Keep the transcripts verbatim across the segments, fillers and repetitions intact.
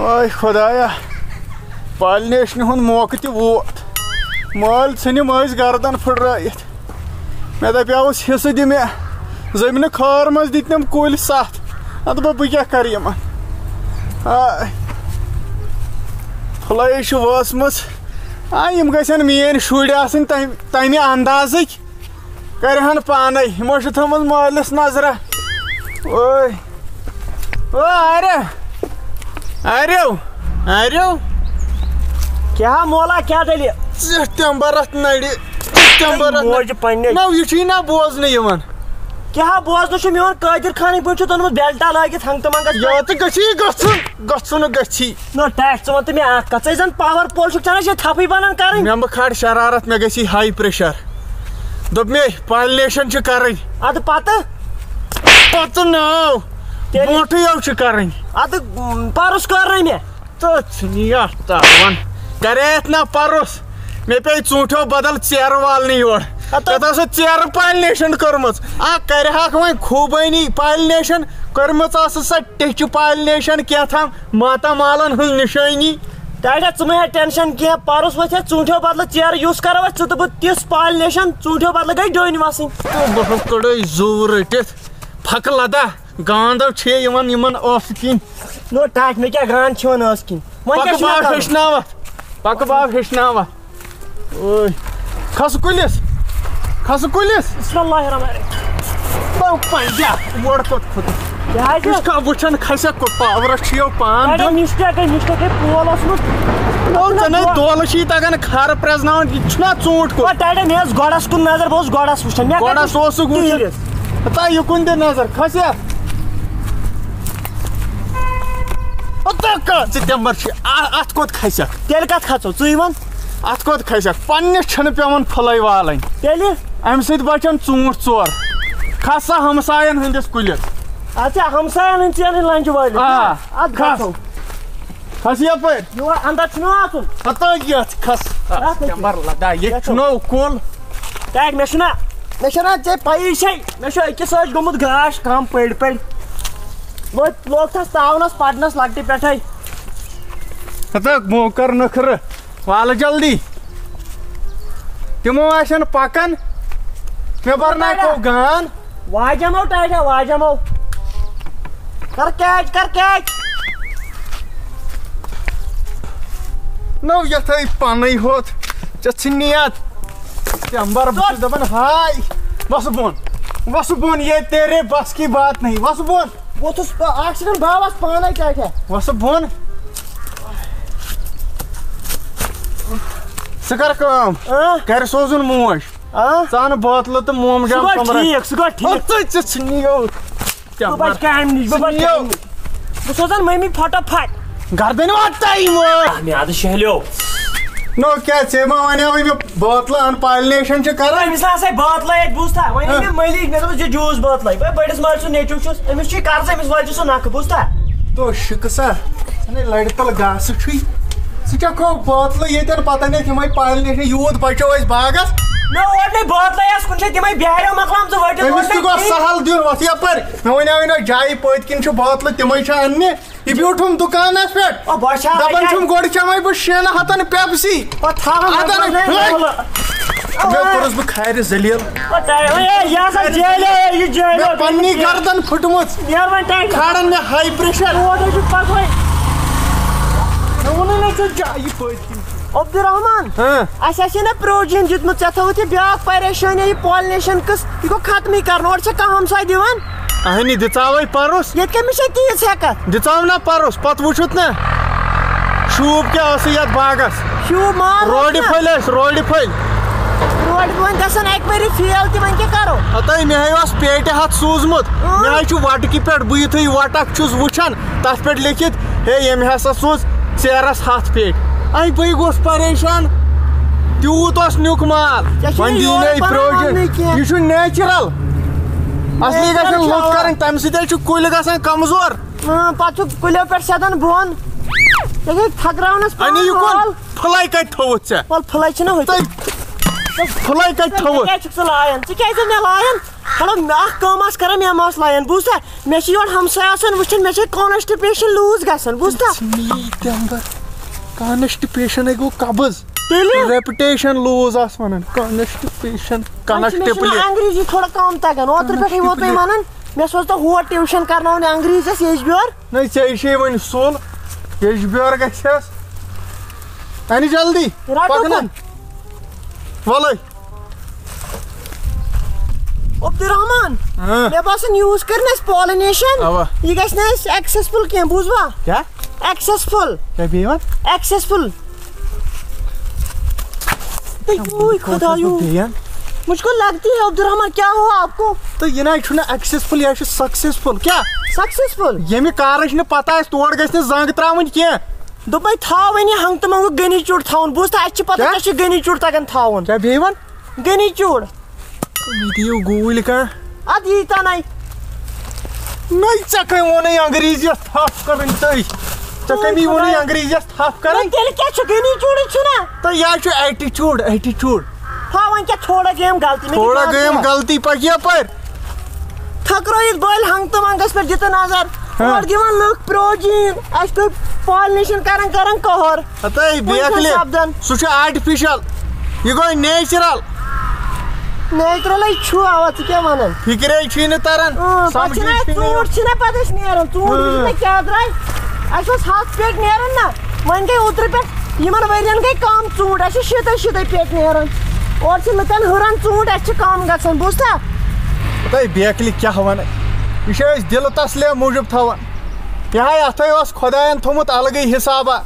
آے خۄدایا، پالنیشنہِ ہُنٛد موقعہٕ تہِ ووت۔ مٲلۍ ژھٕنِم أسۍ گردن پھٕٹرٲیِتھ۔ مےٚ دَپیٛاوُس، حصہٕ دِ مےٚ، زٔمیٖنہٕ خٲر منٛز دِتنَم کُلۍ ستھ۔ اَدٕ بہٕ، بہٕ کیٛاہ کَرٕ یِمَن؟ آے، پھُلَے چھِ وٲژمٕژ۔ آ، یِم گژھن میٛٲنۍ شُرۍ آسٕنۍ تَمہِ، تَمہِ اندازٕکۍ۔ کَرِہَن پانَے، یِمو چھِ تھٲومٕژ مٲلِس نظرہ۔ اوے۔ او آریا۔ آریو۔ آریو۔ کیٛاہ مولا، کیٛاہ دٔلیٖل؟ ژٕ تٮ۪مبَر اَتھ نَرِ۔ ژٕ تٮ۪مبَر اَتھ نَرِ۔ موج پنٛنہِ۔ نَو، یہِ چھُے نہ بوزنہٕ یِوان۔ کیٛاہ بوزنہٕ چھُم یِوان؟ قٲدِر خانٕے پٲٹھۍ چھُ تھوٚنمُت بیلٹا لٲگِتھ ہنٛگتہٕ منٛگَس پٮ۪ٹھ۔ یا تہٕ گژھی گژھُن، گژھُن گژھی۔ نو ٹٮ۪ٹھ، ژٕ وَن تہٕ مےٚ اَکھ کَتھ، ژٕ زَن پاوَر پول چھُکھ ژےٚ نہ چھے تھَپھٕے بَنان کَرٕنۍ۔ مےٚ مہٕ کھار شرارت، مےٚ گژھی ہاے پریشر۔ دوٚپ مےٚ، پالنیشن چھِ کرٕنۍ۔ اَدٕ پَتہٕ؟ پَتہٕ ناو، تیٚلہِ؟ برونٛٹھٕے یو چھِ کرٕنۍ۔ اَدٕ، م، پَرُس کٔر نَے مےٚ۔ تہٕ ژھٕنی اَتھ تاوَن۔ کَریتھ نہ پَرُس، مےٚ پیٚیہِ ژوٗنٛٹھیو بدل ژیرٕ والنہِ یورٕ۔ ہَتہٕ۔ تَتھ ٲس سۄ ژیرٕ پالنیشن کٔرمٕژ۔ اَکھ کَرِہَکھ وۄنۍ خوٗبٲنی پالنیشن، کٔرمٕژ ٲسٕس سۄ ٹیٚچھِ پالنیشن کینٛہہ تام۔ ماتامالن ہٕنٛز نِشٲنی۔ ڈیڈا، ژٕ مہٕ ہےٚ ٹینشن کینٛہہ، پَرُس وۄتھِ ہا ژوٗنٛٹھیو بدلہٕ ژیرٕ، یُس کرو أسۍ ژٕ تہٕ بہٕ تِژھ پالنیشن، ژوٗنٛٹھیو بدلہٕ گٔے ڈوٗنۍ وَسٕنۍ۔ تہٕ بہٕ حظ کٔڑے زُو رٔٹِتھ، پھکہٕ لدہ، گانٛدو چھے یِوان یِمن ٲسہٕ کِنۍ۔ نو ٹاٹھ، مےٚ کیٛاہ گانٛد چھِ یِوان ٲسہٕ کِنۍ؟ وۄنۍ کیٛاہ پکہٕ چھُ مےٚ باب کرُن؟ ہیٚچھناوَتھ، پکہٕ باب ہیٚچھناوَتھ۔ اوے۔ کھسہٕ کُلِس۔ کھسہٕ کُلِس۔ بسم اللہ الرحمن الرحیم۔ بہٕ پنجہ۔ یورٕ کوٚت کھوٚتُس؟ کیٛازِ؟ یہِ چھُکھا وٕچھان کھسٮ۪کھ کوٚت؟ پاورس چھُ یو پان اَڑے دیُن۔ Mistake گٔے، mistake گٔے، پول اوسمُت۔ نو، ژےٚ نے دولہٕ چھی تگان کھر پرٛزناوُن، یہِ تہِ چھُنا ژوٗنٛٹھ کوٚت؟ او ڈیڈی، مےٚ ٲس گۄڈس کُن نظر، بہٕ اوسُس گۄڈس وٕچھان۔ مےٚ گۄڈس کتہِ اوسُکھ وٕچھان۔ تیٖرِس؟ ہتا یہِ کُن دِ نظر، کھسیا؟ ہتا کا ژٕ تٮ۪مبر چھِ، آ-، اتھ کوٚت کھسکھ؟ تیٚلہِ کتھ کھژو؟ ژٕے وَن۔ اتھ کوٚت کھسکھ؟ پننِس چھنہٕ پٮ۪وان پھٕلے والٕنۍ۔ تیٚلہِ؟ امہِ سۭتۍ بچن ژوٗنٛٹھۍ ژور۔ کھس سا ہمساین ہٕنٛدِس کُلِس۔ اچھا، ہمساین ہٕنٛدۍ ژیرٕنۍ لنجہِ وٲلِس۔ آ، نا؟ ادٕ کھس۔ کھسو۔ کھس یپٲرۍ۔ یور اندر چھُنہٕ اژُن۔ ہتا یتھ کھس۔ اتھ کیٛاہ؟ تٮ۪مبر لدا، ییٚتہِ چھُ نوٚو کُل۔ ڈیڈ، مےٚ چھُنہ، مےٚ چھَنہ ژےٚ پَیی چھے، مےٚ چھُ أکِس سۭتۍ گوٚمُت گاش کَم پٔڑۍ پٔڑۍ۔ لوٚگ، لوگ تھَس تاونَس پَرنَس لۄکٹہِ پٮ۪ٹھَے۔ ہتا مو کر نخرٕ، والہٕ جلدی۔ تِمو آسن پَکان، مےٚ برناوکھو گان۔ واجمو ٹاٹھا، واجمو۔ کر catch، کر catch۔ نو یتھے پنے ہوت۔ ژےٚ ژھٕنی اتھ۔ تمبر، بہٕ چھُس دپان، ہاے۔ وسہٕ بۄن۔ وسہٕ بۄن، یہ تیرے بس کی بات نہیں۔ وسہٕ بۄن۔ ووتھُس، اکھ second، بہٕ آس پانے ٹاٹھا۔ وسہٕ بۄن۔ ژٕ کر کٲم۔ اۭں۔ گرِ سوزُن موج۔ آ؟ ژٕ اَن بٲتلہٕ تہٕ مومجام سُہ گوٚو توٚمرَے۔ ٹھیٖک، سُہ گوٚو ٹھیٖک۔ او، ژٕ، ژٕ ژھٕنِو۔ بہٕ بچہٕ کامہِ نِش، بہٕ بچہٕ ژھٕنِو۔ کامہِ نِش۔ بہٕ سوزَن مٔمی فٹافٹ۔ گردَنہِ واتہٕ ٹایم۔ آ، مےٚ اَدٕ شہلیو۔ نو، کیٛاہ ژےٚ ما وَنیٛاوُے مےٚ بٲتلہٕ اَن، پالنیشن چھِ کران؟ أمِس نہ آسے بٲتلَے اَتہِ، بوٗزتھا؟ وۄنۍ أنۍ ہہ۔ مےٚ مٔلی، مےٚ دوٚپُس، یہِ جوٗس بٲتلَے۔ وۄنۍ بٔڑِس ماجہِ سُنٛد نیٚچوٗ چھُس، أمِس چھُے قرضہٕ، أمِس وٲلۍ زِ سُہ نَکھٕ، بوٗزتھا؟ تو شِکہٕ سا، ژھٕنے لرِ تل گاسہٕ چھُے۔ ژٕ کیٛاہ کھو بٲتلہٕ ییٚتٮ۪ن پتہ نے تِمے پالنہِ چھِ یوٗت بچو أسۍ باغس۔ مےٚ اوٹ نے بٲتلَے آسہٕ کُنہِ جایہِ، تِمے بیارٮ۪و مۄکلاوَم ژٕ ؤٹِتھ أمِس تہِ وۄٹِتھ گوٚو کِہیٖنۍ۔ سہل دیُن، وۄتھ یپٲرۍ۔ مےٚ وَنیٛاو یہِ نہ جایہِ پٔتۍ کِنۍ چھُ بٲتلہٕ، تِمے چھِ اَننہِ۔ یہِ بیوٗٹھُم دُکانس پٮ۪ٹھ۔ او، بہٕ چھا دَپان اَتہِ چھُم گۄڈٕ چٮ۪مے بہٕ شٮ۪ن ہَتَن پیپسی۔ او، تھاوَن اَدٕ حظ، نہٕ، ہے۔ مےٚ کوٚرُس بہٕ کھارِ ذلیل۔ او، تۄہہِ، ہے، یہِ ہسا جیلے، یہِ جیلے۔ مےٚ پننی گردن پھٕٹمٕژ۔ نیر وۄنۍ ٹایم۔ کھارن مےٚ ہاے پریشر۔ اور حظ چھُ پکوے۔ مےٚ ووٚنُے نہ ژےٚ جا-، یہِ پٔتۍ کِنۍ۔ عبدالرحمان، ہاں۔ اَسہِ آسہِ ہے نہ پروجن دیُتمُت، ژےٚ تھٲوٕتھ یہِ بیٛاکھ پریشٲنی، یہِ پالنیشن کٕس، یہِ گوٚو ختمٕے کرُن۔ اورٕ چھا کانٛہہ ہمساے دِوان؟ اہنی، دِژاوے پروس۔ ییٚتہِ کٔمِس چھےٚ تیٖژ ہٮ۪کتھ؟ دِژاو نہ پروس، پتہٕ وٕچھُتھ نہ۔ شوٗب کیٛاہ ٲسٕے یتھ باغس؟ شوٗب مار روڈِ اوس نہ۔ پھٔلۍ ٲسۍ، روڈِ پھٔلۍ۔ روڈِ وۄنۍ گژھن اکہِ ؤری فیل تہِ، وۄنۍ کیٛاہ کرو؟ ہتٲے، مےٚ ہے اوس پیٹہِ ہتھ سوٗزمُت۔ اۭں۔ مےٚ ہے چھُ وٹہٕ کہِ پٮ۪ٹھ، بہٕ یُتھُے وٹکھ چھُس وٕچھان، تتھ پٮ۪ٹھ لیکھِتھ، ہے، ییٚمۍ ہسا سوٗز ژیرس ہتھ پیٹہِ۔ اَمہِ پَے گوٚژھ پریشان، تیوٗت اوس نیُک مال۔ ژےٚ چھُنہٕ وۄنۍ دی یورٕ مےٚ پَنُن پروجن۔ وَننُے کینٛہہ۔ یہِ چھُ نیچرل۔ اصلی نیچرل گژھن چھُ لُکھ اَوا۔ کرٕنۍ، تَمہِ سۭتۍ حظ چھُ کُلۍ گژھان کمزور۔ اۭں، پتہٕ چھُ کُلیو پٮ۪ٹھ سیٚدان بۄن۔ ژےٚ چھے تھکراونس اَنہِ پٮ۪وان یہِ کُن، مال۔ پھٕلاے کتہِ تھوٚوُتھ ژےٚ؟ وَل، پھٕلاے چھِنہ ہوٚتہِ۔ تہٕ پھٕلاے کتہِ ژےٚ تھوٚوُتھ؟ کیٛازِ چھُکھ ژٕ لایان؟ ژٕ کیٛازِ چھُکھ مےٚ لایان؟ مطلب، اکھ کٲم آس کران، مےٚ مس لایان، بوٗزتھا؟ مےٚ چھِ یورٕ ہمساے آسان وٕچھان، مےٚ چھِ constipation loose گژھان، بوٗزتھا؟ ژٕ مےٚ یہِ تمبر، constipation گوٚو قبض۔ تیٚلہِ؟ Reputation loose آس ونان، constipation، وۄنۍ چھِ مےٚ چھُنہٕ constipation۔ انگریزی تھوڑا کم تگان، اوترٕ پٮ۪ٹھے ووت مےٚ ونان، مےٚ سوز تو ہور tuition کرناوُن انگریزس یچھ بیور۔ نہ، ژےٚ چھے وۄنۍ سُل، یچھ بیور گژھٮ۪س۔ انہِ جلدی، رٹو پکنن۔ کُن۔ وَلَے۔ عبدالرحمان، ہاں۔ مےٚ باسان use کٔر نہٕ اَسہِ pollination، اَوا۔ یہِ گژھِ نہٕ اَسہِ successful کینٛہہ، بوٗزوا؟ کیٛاہ؟ Successful۔ کیٛاہ بیٚیہِ وَن؟ Successful۔ تہٕ یوٗے خۄدایو۔ بیٚیہِ وَن؟ مجھ کو لگتی ہے عبدالرحمان، کیا ہوا آپ کو؟ تہٕ یہِ نہ حظ چھُنہٕ successful، یہِ حظ چھُ successful۔ کیٛاہ؟ Successful۔ ییٚمہِ کارٕچ نہٕ پَتہ آسہِ، تور گژھِ نہٕ زنٛگ ترٛاوٕنۍ کینٛہہ۔ دوٚپمَے تھاو وۄنۍ یہِ ہنٛگتہٕ منٛگہٕ گٔنی چوٗڑ تھاوُن۔ بوٗز تہٕ، اَسہِ چھِ پَتہ کیٛاہ؟ ژےٚ چھِ گٔنی چوٗڑ تَگان تھاوُن۔ کیٛاہ بیٚیہِ وَن؟ گٔنی چوٗڑ۔ مےٚ دِیِو گوٗلۍ کانٛہہ۔ اَدٕ یی تَنَے۔ نَے، ژےٚ کٔمۍ ووٚنُے انگریٖزیَس تھَپھ کَرٕنۍ تٔج؟ ژےٚ کٔمی ووٚنُے خۄدایا۔ انگریٖزیَس تھَپھ کَرٕنۍ؟ وۄنۍ تیٚلہِ کیٛاہ چھُ؟ گٔنی چوٗڑٕے چھُنہ؟ تہٕ یہِ حظ چھُ attitude، attitude۔ ہا، وۄنۍ کیٛاہ تھوڑا گٔیم غلطی؟ مےٚ تھوڑا کیٛاہ گٔیم غلطی؟ غلطی، پَکھ یَپٲرۍ۔ تھٔکرٲیِتھ بٔلۍ ہنٛگتہٕ منٛگَس پٮ۪ٹھ، دِ تہٕ نظر۔ ہاں۔ اورٕ دِوان لُکھ پروجیٖن، اَسہِ کوٚر pollination کران کران قہر۔ ہتے وۄنۍ بیکلہِ، چھُنہٕ سپدان۔ سُہ چھُ artificial، یہِ گوٚو natural۔ Natural چھُ، اَوا، ژٕ کیٛاہ وَنان؟ فِکرے چھُے نہٕ تران، اۭں، پَتہٕ سمجھے چھِنہ چھُے نہٕ ژوٗنٛٹھۍ یِوان۔ چھِنہ پَتہٕ أسۍ نیران، ژوٗنٛٹھۍ اۭں۔ چھِنہ کیٛاہ درٛاے؟ اَسہِ اوس ہَتھ پیٹہِ نیران نہ، وۄنۍ گٔے اوترٕ پٮ۪ٹھ، یِمن ؤرین گٔے کم ژوٗنٛٹھۍ، اَسہِ چھِ شیٖتَے شیٖتَے پیٹہِ نیران۔ اورٕ چھِ لُکن ہُران ژوٗنٛٹھۍ، اَسہِ چھِ کم گژھان، بوٗزتھا؟ ہتے بیکلہِ کیٛاہ وَنَے، یہِ چھِ أسۍ دِلہٕ تسلے موٗجوٗب تھاوان۔ یہِ ہا اَتھے اوس خۄدایَن تھوٚمُت الگٕے حِسابا۔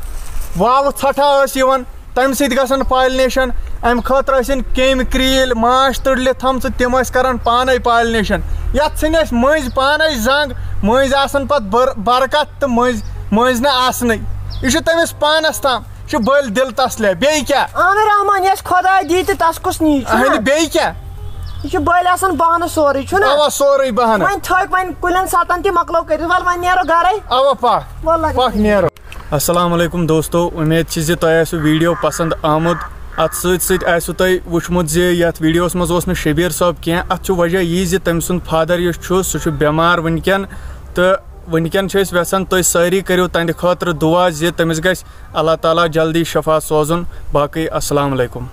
واوٕ ژھٹھا ٲس یِوان، تَمہِ سۭتۍ گژھان pollination۔ اَمہِ خٲطرٕ ٲسِن کیٚمۍ کرٛیٖلۍ، ماچھ تٔڑلِتھ تھَمژٕ، تِم ٲسۍ کران پانَے pollination۔ یَتھ ژھٕنۍ اَسہِ مٔنٛزۍ پانَے زنٛگ، مٔنٛزۍ آسان پَتہٕ بر-، برکت تہٕ مٔنٛزۍ، مٔنٛزۍ نہٕ آسنٕے۔ یہِ چھُ تٔمِس پانَس تام، یہِ چھُ بٔلۍ دِل تسلے۔ بیٚیہِ کیٛاہ؟ اہن رحمان، یَس خۄداے دی تہٕ تَس کُس نی، چھُنہ؟ اہنہِ بیٚیہِ کیٛاہ؟ یہِ چھُ بٔلۍ آسان بہانہٕ سورُے، چھُنہ؟ اَوا، سورُے بہانہٕ۔ وۄنۍ تھٲوۍ وۄنۍ کُلٮ۪ن سَتَن تہِ مۄکلو کٔرِتھ، وَلہٕ وۄنۍ نیرو گَرَے۔ اَوا، پَکھ۔ وَلہٕ لَگہِ پَکھ نیرو۔ السلام علیکم دوستو، اُمید چھِ زِ تۄہہِ آسِوٕ video پسنٛد آمُت۔ اَتھ سۭتۍ سۭتۍ آسِوٕ تۄہہِ وٕچھمُت زِ یَتھ videoس منٛز اوس نہٕ شبیٖر صٲب کینٛہہ۔ اَتھ چھُ وجہ یی زِ تٔمۍ سُنٛد father یُس چھُ، سُہ چھُ بٮ۪مار وٕنکٮ۪ن، تہٕ وٕنکٮ۪ن چھِ أسۍ یژھان تُہۍ سٲری کٔرِو تہنٛدِ خٲطرٕ دُعا زِ تٔمِس گژھِ اللہ تعالیٰ جلدی شفا سوزُن۔ باقٕے السلام علیکم۔